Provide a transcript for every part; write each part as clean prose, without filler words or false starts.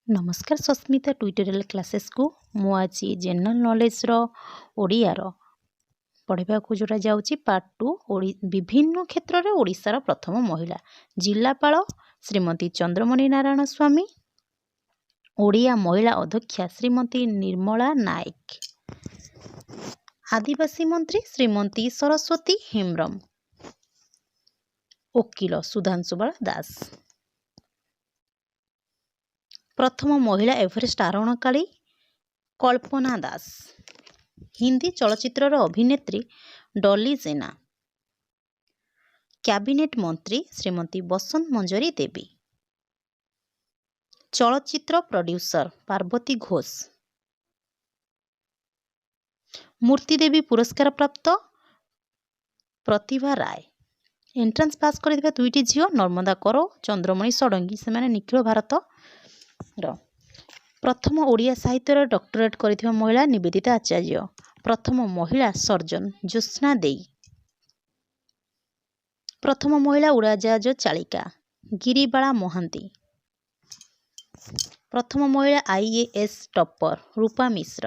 ନମସ୍କାର, ସସ୍ମିତା ଟ୍ୟୁଟୋରିଆଲ୍ କ୍ଲାସେସ୍କୁ। ମୁଁ ଆଜି ଜେନେରାଲ୍ ନଲେଜର ଓଡ଼ିଆର ପଢ଼ିବାକୁ ଯେଉଁଟା ଯାଉଛି, ପାର୍ଟ ଟୁ। ବିଭିନ୍ନ କ୍ଷେତ୍ରରେ ଓଡ଼ିଶାର ପ୍ରଥମ ମହିଳା ଜିଲ୍ଲାପାଳ ଶ୍ରୀମତୀ ଚନ୍ଦ୍ରମଣି ନାରାୟଣ ସ୍ୱାମୀ, ଓଡ଼ିଆ ମହିଳା ଅଧ୍ୟକ୍ଷା ଶ୍ରୀମତୀ ନିର୍ମଳା ନାୟକ, ଆଦିବାସୀ ମନ୍ତ୍ରୀ ଶ୍ରୀମତୀ ସରସ୍ୱତୀ ହେମ୍ବ୍ରମ, ଓକିଲ ସୁଧାଂଶୁବାଳା ଦାସ, ପ୍ରଥମ ମହିଳା ଏଭରେଷ୍ଟ ଆରୋହଣକାରୀ କଳ୍ପନା ଦାସ, ହିନ୍ଦୀ ଚଳଚ୍ଚିତ୍ରର ଅଭିନେତ୍ରୀ ଡଲି ଜେନା, କ୍ୟାବିନେଟ୍ ମନ୍ତ୍ରୀ ଶ୍ରୀମତୀ ବସନ୍ତ ମଞ୍ଜରୀ ଦେବୀ, ଚଳଚ୍ଚିତ୍ର ପ୍ରଡ୍ୟୁସର ପାର୍ବତୀ ଘୋଷ, ମୂର୍ତ୍ତିଦେବୀ ପୁରସ୍କାରପ୍ରାପ୍ତ ପ୍ରତିଭା ରାୟ। ଏଣ୍ଟ୍ରାନ୍ସ ପାସ୍ କରିଥିବା ଦୁଇଟି ଝିଅ ନର୍ମଦା କର, ଚନ୍ଦ୍ରମଣି ଷଡ଼ଙ୍ଗୀ, ସେମାନେ ନିଖିଳ ଭାରତର। ପ୍ରଥମ ଓଡ଼ିଆ ସାହିତ୍ୟର ଡକ୍ଟରେଟ୍ କରିଥିବା ମହିଳା ନିବେଦିତା ଆଚାର୍ଯ୍ୟ, ପ୍ରଥମ ମହିଳା ସର୍ଜନ ଜ୍ୟୋତ୍ସ୍ନା ଦେଇ, ପ୍ରଥମ ମହିଳା ଉଡ଼ାଜାହାଜ ଚାଳିକା ଗିରିବାଳା ମହାନ୍ତି, ପ୍ରଥମ ମହିଳା ଆଇଏଏସ୍ ଟପ୍ପର ରୂପା ମିଶ୍ର,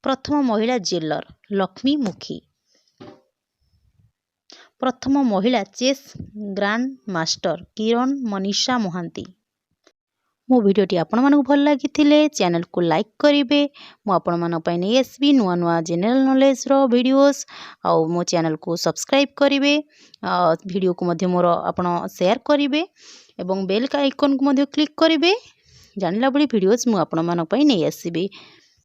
ପ୍ରଥମ ମହିଳା ଜେଲର ଲକ୍ଷ୍ମୀ ମୁଖୀ, ପ୍ରଥମ ମହିଳା ଚେସ୍ ଗ୍ରାଣ୍ଡ ମାଷ୍ଟର କିରଣ ମନୀଷା ମହାନ୍ତି। ମୋ ଭିଡ଼ିଓଟି ଆପଣମାନଙ୍କୁ ଭଲ ଲାଗିଥିଲେ ଚ୍ୟାନେଲକୁ ଲାଇକ୍ କରିବେ। ମୁଁ ଆପଣମାନଙ୍କ ପାଇଁ ନେଇ ଆସିବି ନୂଆ ନୂଆ ଜେନେରାଲ ନଲେଜର ଭିଡ଼ିଓସ୍। ଆଉ ମୋ ଚ୍ୟାନେଲକୁ ସବସ୍କ୍ରାଇବ୍ କରିବେ, ଭିଡ଼ିଓକୁ ମଧ୍ୟ ମୋର ଆପଣ ସେୟାର କରିବେ ଏବଂ ବେଲ୍ ଆଇକନ୍କୁ ମଧ୍ୟ କ୍ଲିକ୍ କରିବେ। ଜାଣିଲା ଭଳି ଭିଡ଼ିଓଜ୍ ମୁଁ ଆପଣମାନଙ୍କ ପାଇଁ ନେଇ ଆସିବି।